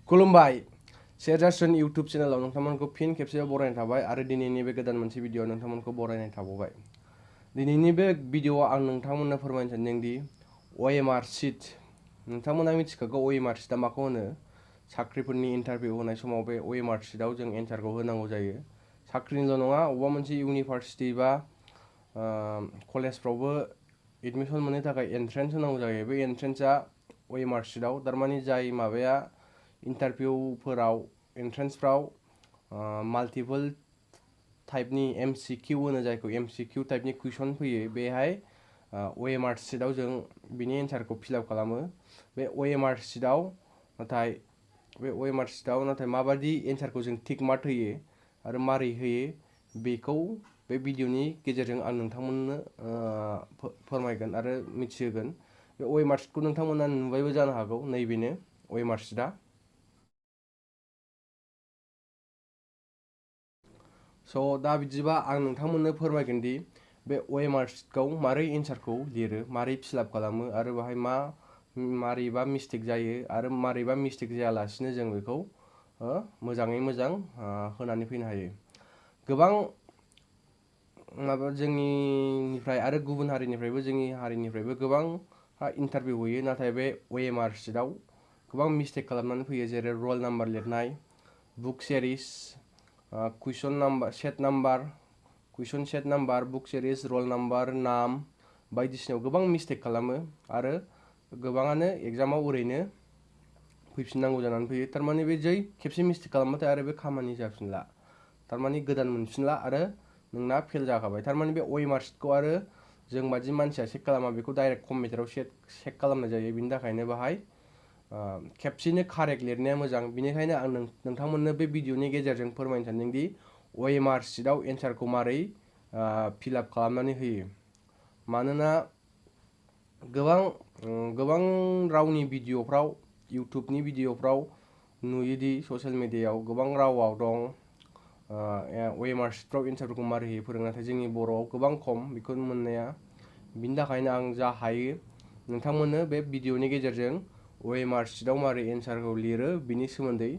खुलुमबाय गेjerjwng YouTube चेनेलाव नोंथांमोनखौ फिन खेबसे बरायनाय थाबाय आरो दिनैनि बे गोदान मोनसे भिडिअ नोंथांमोनखौ बरायनाय थाबावबाय। दिनैनि बे भिडिअआव आं नोंथांमोननो फोरमायनो सानदों दि OMR Sheet नोंथांमोना मिथिखागौ OMR Sheet माखौ होनो। साख्रिफोरनि इन्टारभिउ होनाय समाव बे OMR Sheet आव जों एन्सारखौ होनांगौ जायो। साख्रिनिल' नङा, अबेबा मोनसे इउनिभार्सिटि बा कलेजफ्रावबो एडमिशन मोननो थाखाय एन्ट्रेन्स होनांगौ जायो। बे एन्ट्रेन्सआ OMR Sheet आव थारमाने जाय माबाया इन्टारभिउफोराव एन्ट्रेन्सफ्राव माल्टिपल टाइपनि MCQ होनो जायखौ MCQ टाइपनि कुइसन फैयो, बेहाय OMR Sheet आव जों बिनि एन्सारखौ फिलआप खालामो। बे OMR Sheet आव नाथाय माबादि एन्सारखौ जों टिक मार्क होयो आरो मारै होयो बेखौ बे भिडिअनि गेजेरजों आं नोंथांमोननो फोरमायगोन आरो मिथिहोगोन। बे OMR Sheet खौ नोंथांमोना नुबायबो जानो हागौ, नैबेनो OMR Sheet आ। दा बिदिबा आं नोंथांमोननो फोरमायगोन दि बे OMR Sheet खौ मारै एन्सारखौ लिरो, मारै फिलआप खालामो आरो बाहाय मारैबा मिस्टेक जायो आरो मारैबा मिस्टेक जायालासिनो जों बेखौ मोजाङै मोजां होनानै फैनो हायो। गोबां जोंनिफ्राय आरो गुबुन हारिनिफ्रायबो जोंनि हारिनिफ्रायबो गोबां इन्टारभिउ होयो, नाथाय बे OMR Sheet आव गोबां मिस्टेक खालामनानै फैयो, जेरै रल नाम्बार लिरनाय, बुक सिरिज, कुइसन सेट नाम्बार, बुक सिरिज, रल नाम्बार, नाम बायदिसिनायाव गोबां मिस्टेक खालामो आरो गोबाङानो एग्जामाव ओरैनो फैफिननांगौ जानानै फैयो। थारमाने बे जै खेबसे मिस्टेक खालामबाथाय आरो बे खामानि जाफिनला, थारमाने गोदान मोनफिनला आरो नोंना फेल जाखाबाय। थारमाने बे OMR Sheet खौ आरो जों बादि मानसिया चेक खालामा, बेखौ डाइरेक्ट कम्पिउटाराव चेक खालामनाय जायो। बिनि थाखायनो बाहाय खेबसेनो कारेक्ट लिरनाया मोजां। बिनिखायनो आं नोंथांमोननो बे भिडिअनि गेजेरजों फोरमायनो सानदों दि OMR Sheet आव एन्सारखौ मारै फिलआप खालामनानै होयो। मानोना गोबां रावनि भिडिअफ्राव, इउटुबनि भिडिअफ्राव नुयोदि ससियेल मिडियायाव गोबां रावाव दं OMR Sheet फ्राव एन्सारफोरखौ मारै होयो फोरोङो, नाथाय जोंनि बर'आव गोबां खम बेखौ मोननाया। बिनि थाखायनो आं जा हायो नोंथांमोननो बे भिडिअनि गेजेरजों OMR Sheet आव मारै एन्सारखौ लिरो बिनि सोमोन्दै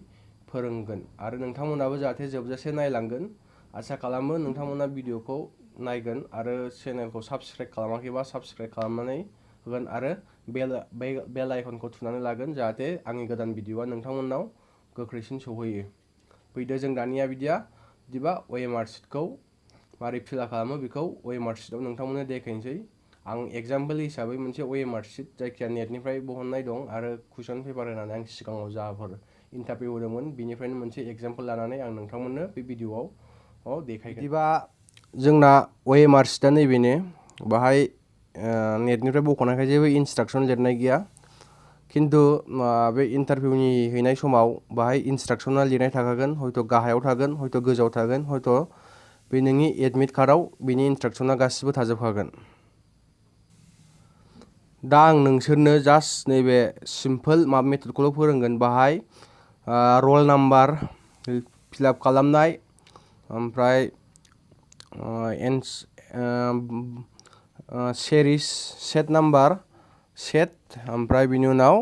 फोरोंगोन आरो नोंथांमोनाबो जाहाथे जोबजासे नायलांगोन। आसा खालामो नोंथांमोना भिडिअखौ नायगोन आरो चेनेलखौ साबस्क्राइब खालामाखैबा साबस्क्राइब खालामनानै होगोन आरो बेल आइकनखौ थुनानै लागोन, जाहाथे आंनि गोदान भिडिअआ नोंथांमोननाव गोख्रैसिन सौहैयो। फैदो जों दानिया बिदिबा OMR Sheet खौ मारै फिलआप खालामो बेखौ OMR Sheet आव नोंथांमोननो देखायनोसै। आं एग्जाम्पल हिसाबै मोनसे OMR Sheet जायखिया नेटनिफ्राय बहननाय दं आरो कुइसन पेपार होनानै आं सिगाङाव जाफोर इन्टारभिउ होदोंमोन बिनिफ्रायनो मोनसे एग्जाम्पल लानानै आं नोंथांमोननो बे भिडिअआव देखायगोन। बिदिबा जोंना OMR Sheet आ नैबेनो, बाहाय नेटनिफ्राय बख'नायखाय जेबो इन्सट्राक्सन लिरनाय गैया, खिन्थु बे इन्टारभिउनि हैनाय समाव बाहाय इन्सट्राक्सना लिरनाय थाखागोन, हयथ' गाहायाव थागोन, हयथ' गोजौआव थागोन, हयथ' बे नोंनि एडमिट कार्डआव बिनि इन्सट्राक्सना गासिबो थाजोबखागोन। दा आं नोंसोरनो जास्ट नैबे सिम्पोल मेथडखौल' फोरोंगोन। बाहाय रल नाम्बार फिलआप खालामनाय, ओमफ्राय सिरिज सेट नाम्बार ओमफ्राय बिनि उनाव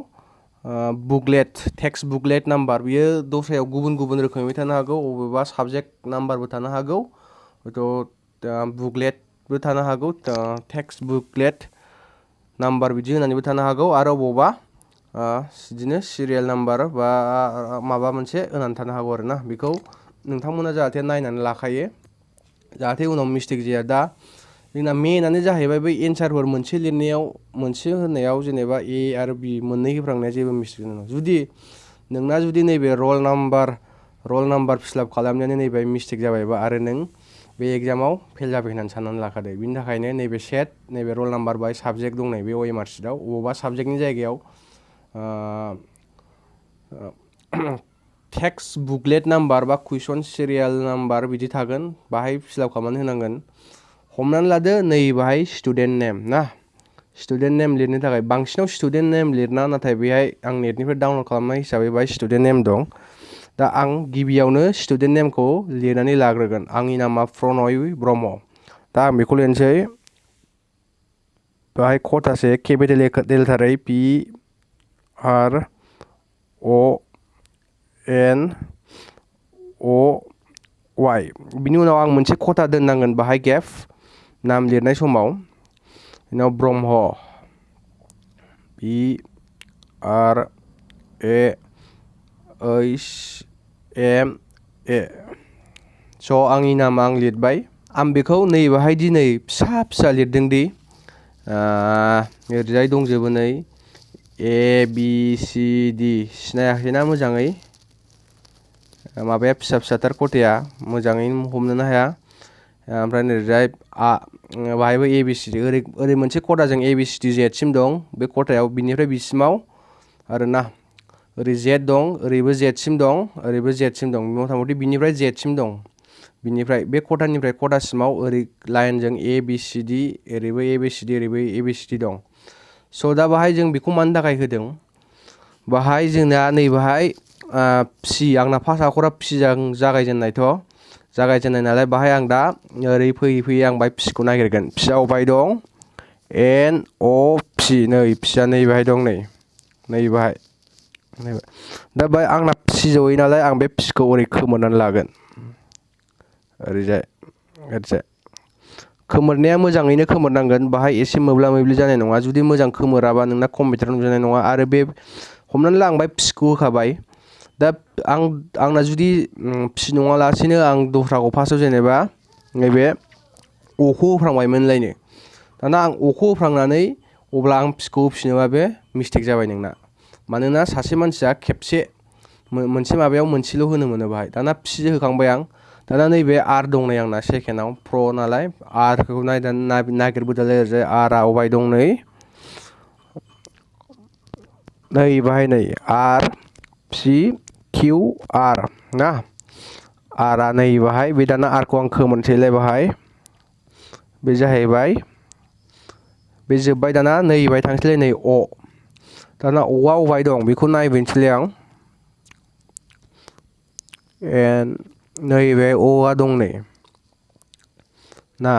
टेक्स्ट बुकलेट नाम्बार। बियो दस्रायाव गुबुन गुबुन रोखोमै थानो हागौ, अबेबा साबजेक्ट नाम्बारबो थानो हागौ, हयथ' बुकलेटबो थानो हागौ, टेक्स्ट बुकलेट नाम्बार बिदि होनानैबो थानो हागौ, आरो अबावबा बिदिनो सिरियेल नाम्बार बा माबा मोनसे होनानै थानो हागौ आरोना। बेखौ नोंथांमोना जाहाथे नायनानै लाखायो, जाहाथे उनाव मिस्टेक जाया। दा जोंना मेनानो जाहैबाय बै एन्सारफोर मोनसे लिरनायाव, मोनसे होनायाव जेनेबा A आरो B मोननै होफ्रांनाया जेबो मिस्टेक नङा। जुदि नैबे रल नाम्बार फिलआप खालामनायानो नैबे मिस्टेक जाबायबा आरो नों बे एग्जामाव फेल जाबाय होननानै साननानै लाखादो। बिनि थाखायनो नैबे नैबे रल नाम्बार बाय साबजेक्ट दंनाय बे OMR Sheet आव अबावबा साबजेक्टनि जायगायाव टेक्स्ट बुकलेट नाम्बार बा कुइसन सिरियाल नाम्बार बिदि थागोन, बाहाय फिलआप खालामनानै होनांगोन। हमनानै लादो नै बाहाय स्टुडेन्ट नेम ना, स्टुडेन्ट नेम लिरनो थाखाय बांसिनाव स्टुडेन्ट नेम लिरना, नाथाय बेहाय आं नेटनिफ्राय डाउनलड खालामनाय हिसाबै बाहाय स्टुडेन्ट नेम दं। दा आं गिबियावनो स्टुडेन्ट नेमखौ लिरनानै लाग्रोगोन। आंनि नामा फुरनय ब्रह्म। दा आं बेखौ लिरनोसै, बाहाय खथासे capital लेटारै PRONOY N O Y बिनि उनाव आं मोनसे खथा दोननांगोन बाहाय गेप नाम लिरनाय समाव उनाव Brahma B R A H M A स' आंनि नामा आं लिरबाय आं बेखौ नै बाहाय दिनै फिसा फिसा लिरदों दि ओरैजाय दंजोबो नै A B C D सिनायाखैना मोजाङै माबाया फिसा फिसाथार खथाया मोजाङै हमनोनो हाया ओमफ्राय ओरैजाय बाहायबो A B C D ओरै मोनसे खथाजों A B C D Z सिम दं बे खथायाव बिनिफ्राय बिसिमाव आरोना ओरै Z दं ओरैबो Z सिम दं ओरैबो Z सिम दं मथा-मथि बिनिफ्राय Z सिम दं बिनिफ्राय बे खथानिफ्राय खथासिमाव ओरै लाइनजों A B C D ओरैबो A B C D ओरैबो A B C D दं स' दा बाहाय जों बेखौ मानि थाखाय होदों बाहाय जोंना नै बाहाय फिसि आंना फार्स्ट आखरा फिसिजों जागायजेननाय नालाय बाहाय आं दा ओरै फैयै फैयै आं बाहाय फिसिखौ नागिरगोन फिसा अबाय दं N O फिसि नै फिसिया नै बाहाय दं नै बाहाय दा बाहाय आंना फिसि जयै नालाय आं बे फिसिखौ ओरै खोमोरनानै लागोन ओरैजाय खोमोरनाया मोजाङैनो खोमोरनांगोन बाहाय एसे मोब्ला मोब्लि जानाय नङा जुदि मोजां खोमोराबा नोंना कम्पिउटार नुजानाय नङा आरो बे हमनानै ला आं बाहाय फिसिखौ होखाबाय दा आंना जुदि फिसि नङालासिनो आं दस्राखौ फार्स्टआव जेनेबा नैबे अखौ होफ्रांबायमोनलायनो दाना आं अखौ होफ्रांनानै अब्ला आं फिसिखौ होफिनोबा बे मिस्टेक जाबाय नोंना मानोना सासे मानसिया खेबसे मोनसे माबायाव मोनसेल' होनो मोनो बाहाय दाना फिसि होखांबाय आं दाना नैबे R दं नै आंना सेकेन्डआव प्र नालाय Rखौ नागिरबोदोलाय ओरैजाय Rआ अबाय दं नै बाहाय नै R P Q R ना Rआ नै बाहाय बे दाना Rखौ आं खोमोरनोसैलाय बाहाय बे जाहैबाय बे जोब्बाय दाना नै बाहाय थांसैलाय नै अ दाना अआ अबाय दं बेखौ नायफिनसैलाय आं नैबे अआ दं नै ना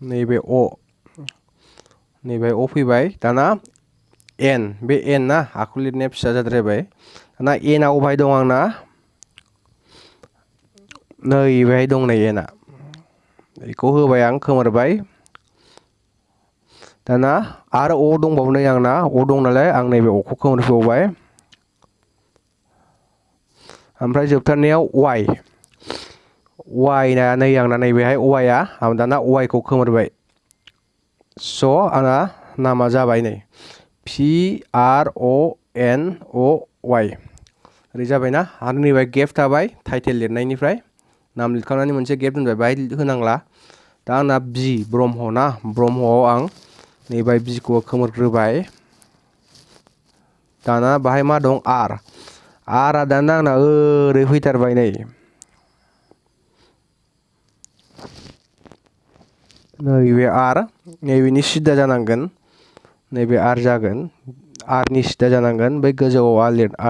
नैबे अ फैबाय दाना N बे N ना आखु लिरनाया फिसा जाद्रायबाय दाना Nआ अबाय दं आंना नै बेहाय दं नै Nआ बेखौ होबाय आं खोमोरबाय दाना आरो अ दंबावो नै आंना अ दं नालाय आं नैबे अखौ खोमोरफिनबावबाय ओमफ्राय जोबथारनायाव Y ना नै आंना नैबेहाय Yआ आं दाना Yखौ खोमोरबाय स' आंना नामा जाबाय नै Fwrwnoi ओरै जाबायना आरो नैबे गेप थाबाय टाइटेल लिरनायनिफ्राय नाम लिरखांनानै मोनसे गेप दोनबाय बाहाय होनांला दा आंना B ब्रह्म ना ब्रह्मआव आं नैबे Bखौ खोमोरग्रोबाय दाना बाहाय मा दं Rआ दाना आंना ओरै फैथारबाय नै नैबे R नैबेनि सिदा जानांगोन नैबे R जागोन Rनि सिदा जानांगोन बै गोजौआव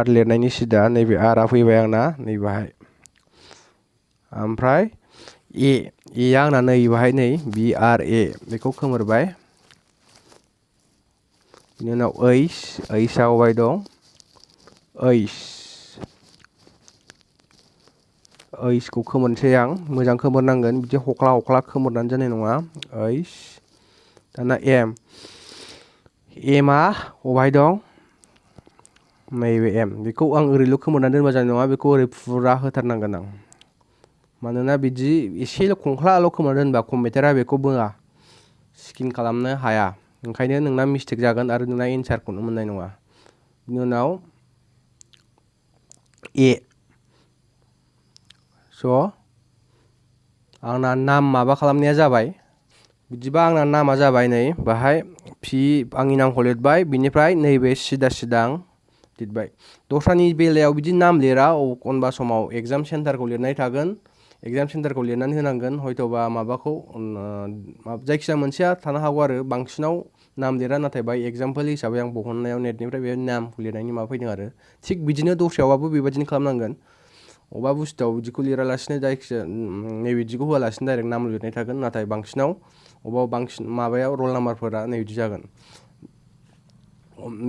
R लिरनायनि सिदा नैबे Rआ फैबाय आंना नैबाहाय ओमफ्राय Eआ आंना नै बाहाय नै BRA बेखौ खोमोरबाय बिनि उनाव Hआ अबाय दं Hखौ खोमोरनोसै आं मोजां खोमोरनांगोन बिदि हख्ला हख्ला खोमोरनानै जानाय नङा दाना Mआ अबाय दं नैबे M बेखौ आं ओरैल' खोमोरनानै दोनबा जानाय नङा बेखौ ओरै फुरा होथारनांगोन आं मानोना बिदि एसेल' खंख्लाल' खोमोरना दोनबा कम्पिउटारा बेखौ बोआ स्केन खालामनो हाया ओंखायनो नोंना मिस्टेक जागोन आरो नोंना एन्सारखौनो मोननाय नङा बिनि उनाव स' आंना नाम माबा खालामनाया जाबाय बिदिबा आंना नामा जाबाय नै बाहाय आंनि नामखौ लिरबाय बिनिफ्राय नैबे सिदा आं लिरबाय दस्रानि बेलायाव बिदि नाम लिरा एखनबा समाव एगजाम सेन्टारखौ लिरनाय थागोन एगजाम सेन्टारखौ लिरनानै होनांगोन हयथ'बा माबाखौ जायखिजाया मोनसेया थानो हागौ आरो बांसिनाव नाम लिरा नाथाय बाहाय एगजामपोल हिसाबै आं बहननायाव नेटनिफ्राय बे नामखौ लिरनायनि माबा फैदों आरो थिग बिदिनो दस्रायावबाबो बेबायदिनो खालामनांगोन अबेबा बुस्थुआव बिदिखौ लिरालासिनो जायखिजाया नैबिदिखौ होआलासिनो डाइरेक्ट नाम लिरनाय थागोन नाथाय बांसिनाव अबेबा बांसिन माबायाव रल नाम्बारफोरा नैबिदि जागोन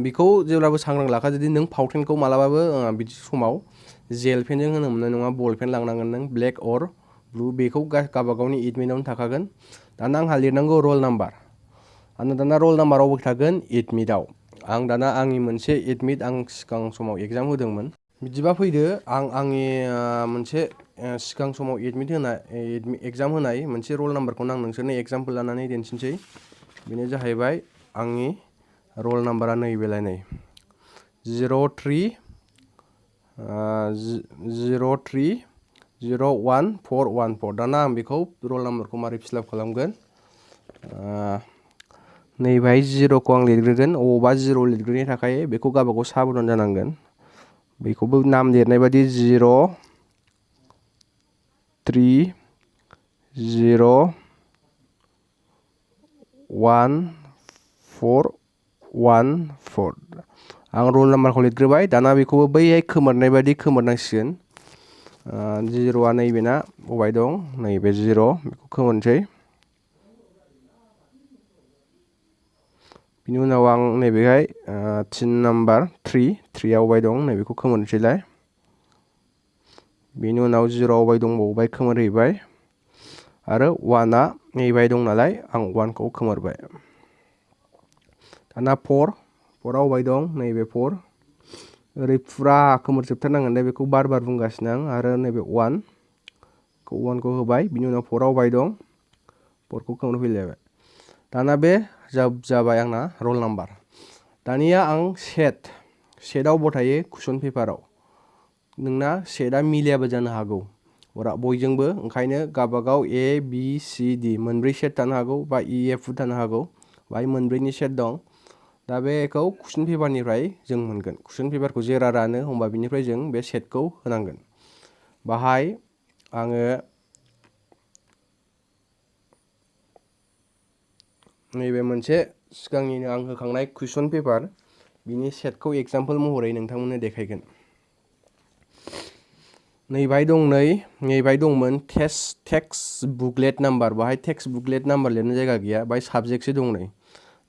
बेखौ जेब्लाबो सांग्रां लाखा जुदि नों फावथेनखौ मालाबाबो बिदि समाव जेल पेनजों होनो मोननाय नङा बल पेन लांनांगोन नों ब्लेक अर ब्लु बेखौ गावबागावनि एडमिटआवनो थाखागोन दाना आंहा लिरनांगौ रोल नाम्बार आंना दाना रोल नाम्बाराव थागोन एडमिटआव आं दाना आंनि मोनसे एडमिट आं सिगां समाव एग्जाम होदोंमोन बिदिबा फैदो आं आंनि मोनसे सिगां समाव एडमिट होनाय एग्जाम होनाय मोनसे रोल नाम्बारखौ आं नोंसोरनो एग्जाम्पल लानानै दिन्थिनोसै बेनो जाहैबाय आंनि रोल नाम्बारा नैबेलाय नै 030101414 दाना आं बेखौ रोल नाम्बारखौ मारै फिलआप खालामगोन नैबेहाय 0खौ आं लिरग्रोगोन अबावबा 0 लिरग्रोनो थाखाय बेखौ गावबागाव साबधान जानांगोन बेखौबो नाम लिरनाय बायदि 0301414 आं रोल नाम्बारखौ लिरग्रोबाय दाना बेखौबो बैहाय खोमोरनाय बायदि खोमोरनांसिगोन 0आ नैबेना अबाय दं नैबे 0 बेखौ खोमोरनोसै बिनि उनाव आं नैबेहाय 3 नाम्बार 3आ अबाय दं नैबेखौ खोमोरनोसैलाय बिनि उनाव 0 अबाय दंबावबाय खोमोरहैबाय आरो 1आ नैबाय दं नालाय आं 1खौ खोमोरबाय दाना 4आ अबाय दं नैबे 4 ओरै फुरा खोमोरजोबथारनांगोन दे बेखौ बार बुंगासिनो आं आरो नैबे 1खौ होबाय बिनि उनाव 4आ अबाय दं 4खौ खोमोरफैलायबाय दाना बे जाबाय आंना रोल नाम्बार दानिया आं सेटआव बथायो कुइसन पेपाराव नोंना सेटआ मिलायाबो जानो हागौ बयजोंबो ओंखायनो गावबागाव ए बि सि डि मोनब्रै सेट थानो हागौ बा इ एफ थानो हागौ बाहाय मोनब्रैनि सेट दं दा बेखौ कुइसन पेपारनिफ्राय जों मोनगोन कुइसन पेपारखौ जेरा रानो होमबा बिनिफ्राय जों बे सेटखौ होनांगोन बाहाय आङो नैबे मोनसे सिगांनिनो आं होखांनाय कुइसन पेपार बिनि सेटखौ एग्जाम्पल महरै नोंथांमोननो देखायगोन नैबाय दं नैबाय दंमोन टेक्स्ट बुकलेट नाम्बार बाहाय टेक्स्ट बुकलेट नाम्बार लिरनो जायगा गैया बाहाय साबजेक्टसो दं नै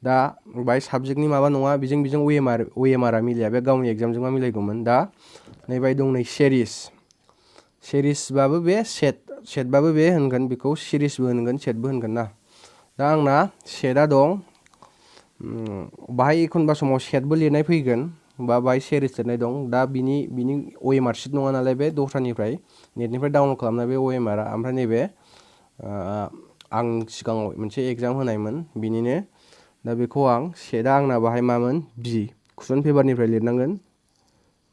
दा बाहाय साबजेक्टनि माबा नङा बेजों OMRआ मिलाया बे गावनि एग्जामजोंबा मिलायगौमोन दा नैबाय दं नै सिरिसबाबो बे सेटबाबो बे होनगोन बेखौ सिरिसबो होनगोन सेटबो होनगोन ना दा आंना सेटआ दं बाहाय एखनबा समाव सेटबो लिरनाय फैगोन बा बाहाय सिरिस लिरनाय दं दा बिनि OMR sheet नङा नालाय बे दस्रानिफ्राय नेटनिफ्राय डाउनलड खालामनाय बे OMRआ ओमफ्राय नैबे आं सिगाङाव मोनसे एग्जाम होनायमोन बिनिनो दा बेखौ आं सेटआ आंना बाहाय मामोन बि कुइसन पेपारनिफ्राय लिरनांगोन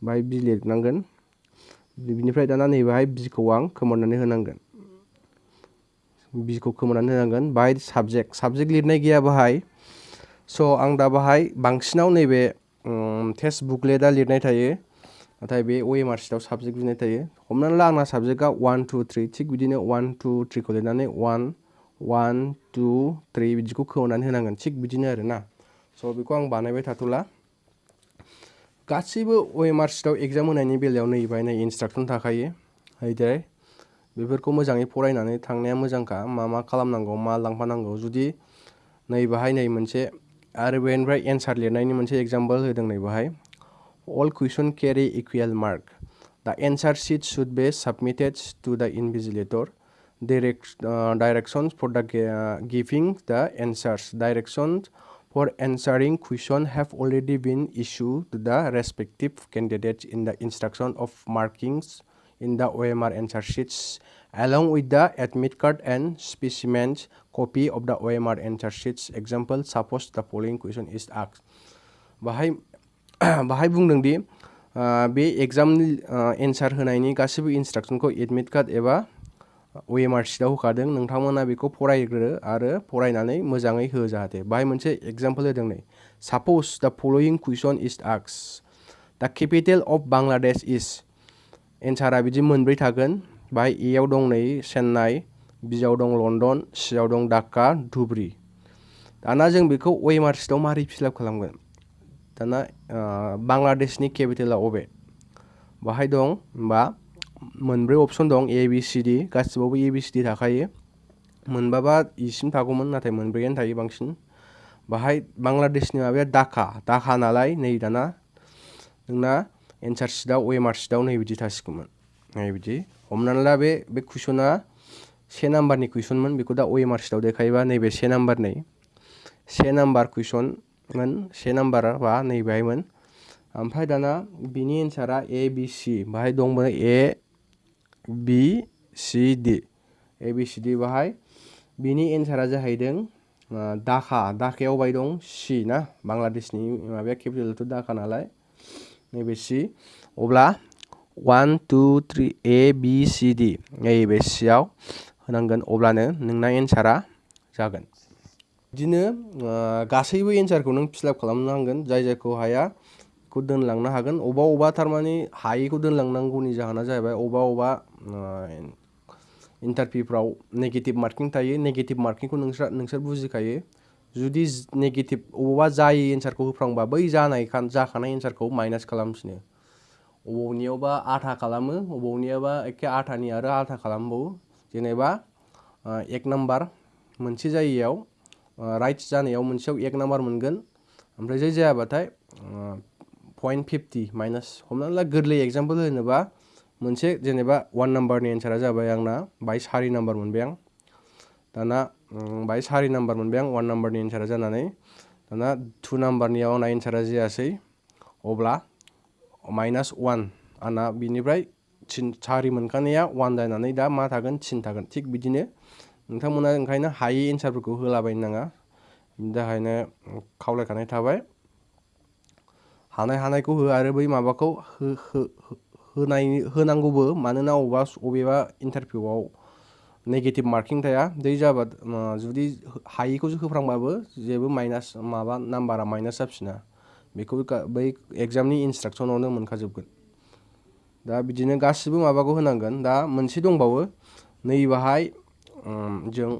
बाहाय बि लिरनांगोन बिनिफ्राय दाना नैबेहाय बिखौ आं खोमोरनानै होनांगोन बिखौ खोमोरनानै होनांगोन बाहाय साबजेक्ट लिरनाय गैया बाहाय स' आं दा बाहाय बांसिनाव नैबे टेक्स्ट बुकलेटआ लिरनाय थायो नाथाय बे OMR sheetआव साबजेक्ट लिरनाय थायो हमनानै ला आंना साबजेक्टआ 1 2 3 थिग बिदिनो 1 2 3खौ लिरनानै 1 1 2 3 बिदिखौ खोमोरनानै होनांगोन थिग बिदिनो आरोना स' बेखौ आं बानायबाय थाथ'ला गासैबो OMR sheetआव एग्जाम होनायनि बेलायाव नैबेहाय इन्सट्राक्सन थाखायो हैदे बेफोरखौ मोजाङै फरायनानै थांनाया मोजांखा मा खालामनांगौ मा लांफानांगौ जुदि नैबेहाय मोनसे आरो बेनिफ्राय एन्सार लिरनायनि मोनसे एग्जाम्पल होदों नैबेहाय all question carry equal mark the answer sheet should be submitted to the invigilator directions for the giving the answers directions for answering question have already been issued to the respective candidates in the instruction of markings in the OMR answer sheets along with the admit card and specimens copy of the OMR answer sheets example suppose the following question is asked बाहाय बुंदों दि बे एग्जामनि एन्सार होनायनि गासैबो इन्सट्राक्सनखौ admit card एबा OMR sheetआव होखादों नोंथांमोना बेखौ फरायग्रो आरो फरायनानै मोजाङै हो जाहाथे बाहाय मोनसे एग्जाम्पल होदों नै suppose the following question is asked the capital of Bangladesh is एन्सारा बिदि मोनब्रै थागोन बाहाय एआव दं नै चेन्नाइ बिआव दं लण्डन सिआव दं ढाका धुबरी दाना जों बेखौ OMR sheetआव मारै फिलआप खालामगोन दाना बांलादेशनि केपिटेला अबे बाहाय दं होमबा मोनब्रै अपसन दं ABCD गासिबावबो ABCD थाखायो मोनबाबा इसिम थागौमोन नाथाय मोनब्रैयानो थायो बांसिन बाहाय बांलादेशनि माबाया ढाका नालाय नै दाना नोंना एन्सार शीटआव OMR शीटआव नैबिदि थासिगौमोन नैबिदि हमनानै ला बे कुइसना 1 नाम्बारनि कुइसनमोन बेखौ दा OMR शीटआव देखायोबा नैबे 1 नाम्बारनि 1 नाम्बार कुइसनमोन 1 नाम्बारा बा नैबेहायमोन ओमफ्राय दाना बिनि एन्सारा A B C बाहाय दंमोन A B C D A B C D बाहाय बिनि एन्सारा जाहैदों दाकायाव बाय दं C ना बांलादेशनि माबाया केपिटेल टु दाका नालाय नैबे C अब्ला 1 2 3 A B C D नैबे C आव होनांगोन अब्लानो नोंना एन्सारा जागोन बिदिनो गासैबो एन्सारखौ नों फिलआप खालामनांगोन जायखौ हाया बेखौ दोनलांनो हागोन अबा थारमाने हायिखौ दोनलांनांगौनि जाहोना जाहैबाय अबा इन्टारभिउफ्राव नेगेटिभ मार्किं थायो नेगेटिभ मार्किंखौ नोंसोर बुजिखायो जुदि नेगेटिभ अबावबा जायै एन्सारखौ होफ्रांबा बै जाखानाय एन्सारखौ माइनास खालामफिनो अबावनियावबा आधा खालामो अबावनियाबा एखे आधानि आरो आधा खालामबावो जेनेबा 1 नाम्बार मोनसे जायगायाव राइट जानायाव मोनसेयाव 1 नाम्बार मोनगोन ओमफ्राय जाय जायाबाथाय 0.50 माइनास हमनानै ला गोरलै एग्जाम्पल होनोबा मोनसे जेनेबा 1 नाम्बारनि एन्सारा जाबाय आंना बाय 4 नाम्बार मोनबाय आं दाना बाय 4 नाम्बार मोनबाय आं 1 नाम्बारनि एन्सारा जानानै दाना 2 नाम्बारनियाव आंना एन्सारा जायासै अब्ला -1 आंना बिनिफ्राय 4 मोनखानाया 1 जानानै दा मा थागोन 3 थागोन थिग बिदिनो नोंथांमोना ओंखायनो हायि एन्सारफोरखौ होलाबायनो नाङा बिनि थाखायनो खावलायखानाय थाबाय हानायखौ हो आरो बै माबाखौ होनांगौबो मानोना अबेबा इन्टारभिउआव नेगेटिभ मार्किं थाया दै जाबा जुदि हायिखौ होफ्रांबाबो जेबो माइनास माबा नाम्बारा माइनास जाफिना बेखौ बै एग्जामनि इन्सट्राक्सनावनो मोनखाजोबगोन दा बिदिनो गासिबो माबाखौ होनांगोन दा मोनसे दंबावो नैबाहाय जों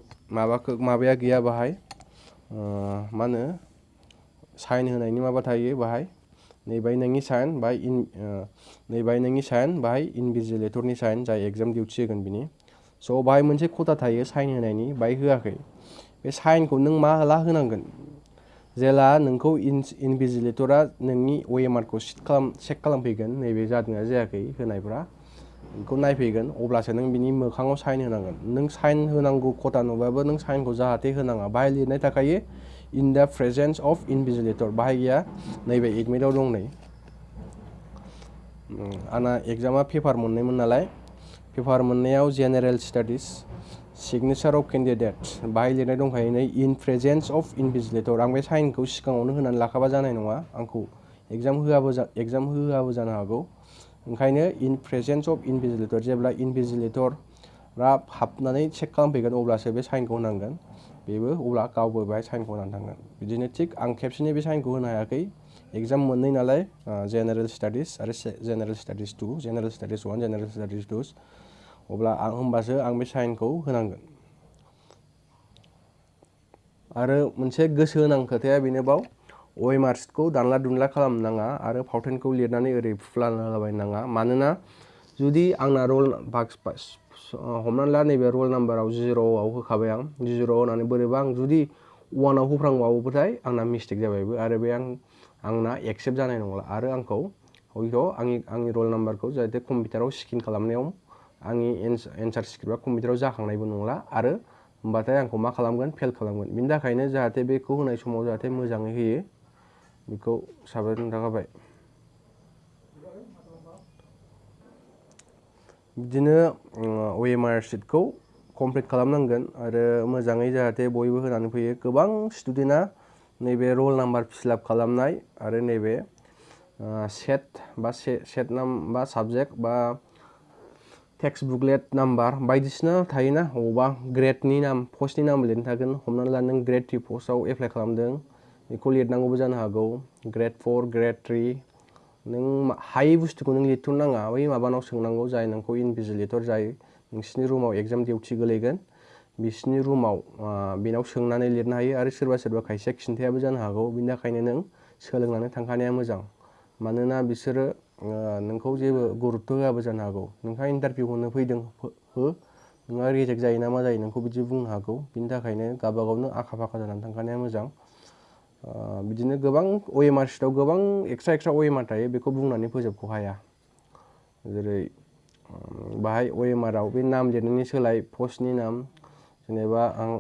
माबाया गैया बाहाय मा होनो साइन होनायनि माबा थायो बाहाय नैबाय नोंनि साइन बाहाय इनभिजिलेटरनि साइन जाय एग्जाम डिउटि होगोन बिनि स' बाहाय मोनसे खथा थायो साइन होनायनि बाहाय होआखै बे साइनखौ नों मा हाला होनांगोन जेला नोंखौ इनभिजिलेटरा नोंनि OMRखौ चेक खालामफैगोन नैबे जादोंना जायाखै होनायफ्रा बेखौ नायफैगोन अब्लासो नों बिनि मोखाङाव साइन होनांगोन नों साइन होनांगौ खथा नुबाबो नों साइनखौ जाहाथे होनाङा बाहाय लिरनाय थाखायो इन दा प्रेजेन्स अफ इनभिजिलेटर बाहाय गैया नैबे एडमिटआव दं नै आंना एग्जामा पेपार मोननैमोन नालाय पेपार मोननायाव general studies signature of candidate बाहाय लिरनाय दंखायो नै इन प्रेजेन्स अफ इनभिजिलेटर आं बे साइनखौ सिगाङावनो होनानै लाखाबा जानाय नङा आंखौ एग्जाम होआबो जानो हागौ ओंखायनो इन प्रेजेन्स अफ इनभिजिलेटर जेब्ला इनभिजिलेटरा हाबनानै चेक खालामफैगोन अब्लासो बे साइनखौ होनांगोन बेबो अब्ला गावबो बेहाय साइनखौ होनानै थांगोन बिदिनो थिग आं खेबसेनो बे साइनखौ होनो हायाखै एग्जाम मोननै नालाय जेनेरेल स्टाडिज आरो general studies 2 general studies 1 general studies 2 अब्ला होमबासो आं बे साइनखौ होनांगोन आरो मोनसे गोसो गोनां खोथाया बेनोबाव OMR शीटखौ दानला दुनला खालामनो नाङा आरो फावथेनखौ लिरनानै ओरै फुफ्लालाबायनो नाङा मानोना जुदि आंना हमनानै ला नैबे रल नाम्बाराव 0आव होखाबाय आं 0 होनानै बोरैबा आं जुदि 1आव होफ्रांबावोबाथाय आंना मिस्टेक जाबायबो आरो बे आंना एक्सेप्ट जानाय नंला आरो आंखौ हयथ' आंनि रल नाम्बारखौ जाहाथे कम्पिउटाराव स्केन खालामनायाव आंनि एन्सार स्क्रिप्टआ कम्पिउटाराव जाखांनायबो नंला आरो होमबाथाय आंखौ मा खालामगोन फेल खालामगोन बिनि थाखायनो जाहाथे बेखौ होनाय समाव जाहाथे मोजाङै होयो बेखौ साबायखर थाबाय बिदिनो OMR शीटखौ कमप्लिट खालामनांगोन आरो मोजाङै जाहाथे बयबो होनानै फैयो गोबां स्टुडेन्टआ नैबे रल नाम्बार फिलआप खालामनाय आरो नैबे सेट नाम बा साबजेक्ट बा टेक्स्ट बुकलेट नाम्बार बायदिसिना थायोना अबावबा ग्रेडनि नाम पस्टनि नाम लिरनो थागोन हमनानै ला नों ग्रेड 3 पस्टआव एप्लाइ खालामदों बेखौ लिरनांगौबो जानो हागौ ग्रेड 4 ग्रेड 3 नों हायै बुस्थुखौ नों लिरथ'नो नाङा बै माबानाव सोंनांगौ जाय नोंखौ इनभिजिलेटर जाय नोंसिनि रुमाव एग्जाम डिउटि गोलैगोन बिसिनि रुमाव बेनाव सोंनानै लिरनो हायो आरो सोरबा खायसेया खिन्थायाबो जानो हागौ बिनि थाखायनो नों सोलोंनानै थांखानाया मोजां मानोना बिसोरो नोंखौ जेबो गुरुत्त' होआबो जानो हागौ नोंहा इन्टारभिउ होनो फैदों हो नोंहा रिजेक्ट जायो ना मा जायो नोंखौ बिदि बुंनो हागौ बिनि थाखायनो गावबा गावनो आखा फाखा जानानै थांखानाया मोजां बिदिनो गोबां OMR sheetआव गोबां एक्सट्रा OMR थायो बेखौ बुंनानै फोजोबख' हाया जेरै बाहाय OMR आव बे नाम लिरनायनि सोलाय पस्टनि नाम जेनेबा आं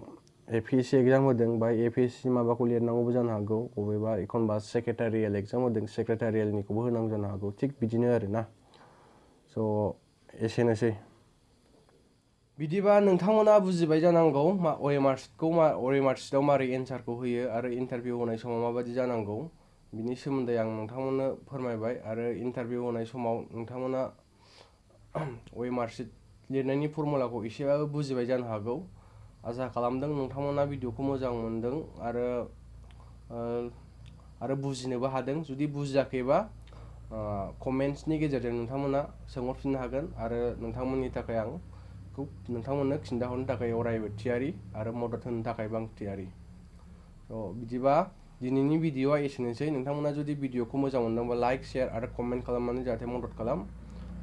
APSC एग्जाम होदों बाय APSC माबाखौ लिरनांगौबो जानो हागौ बबेबा एखनबा सेक्रेटारियेल एग्जाम होदों सेक्रेटारियेलनिखौबो होनांगौ जानो हागौ थिग बिदिनो आरोना स' एसेनोसै बिदिबा नोंथांमोना बुजिबाय जानांगौ OMR sheetआव मारै एन्सारखौ होयो आरो इन्टारभिउ होनाय समाव माबायदि जानांगौ बिनि सोमोन्दै आं नोंथांमोननो फोरमायबाय आरो इन्टारभिउ होनाय समाव नोंथांमोना OMR sheet लिरनायनि फर्मुलाखौ एसेबाबो बुजिबाय जानो हागौ आसा खालामदों नोंथांमोना भिडिअखौ मोजां मोनदों आरो बुजिनोबो हादों जुदि बुजियाखैबा कमेन्ट्सनि गेजेरजों नोंथांमोना सोंहरफिननो हागोन आरो नोंथांमोननि थाखाय आं नोंथांमोननो खिन्थाहरनो थाखाय अरायबो थियारि आरो मदद होनो थाखायबो आं थियारि बिदिबा दिनैनि भिडिअआ एसेनोसै नोंथांमोना जुदि भिडिअखौ मोजां मोनदोंबा लाइक शेयार आरो कमेन्ट खालामनानै जाहाथे मदद खालाम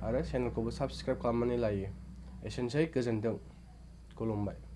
आरो चेनेलखौबो साबस्क्राइब खालामनानै लायो एसेनोसै गोजोन्थों खुलुमबाय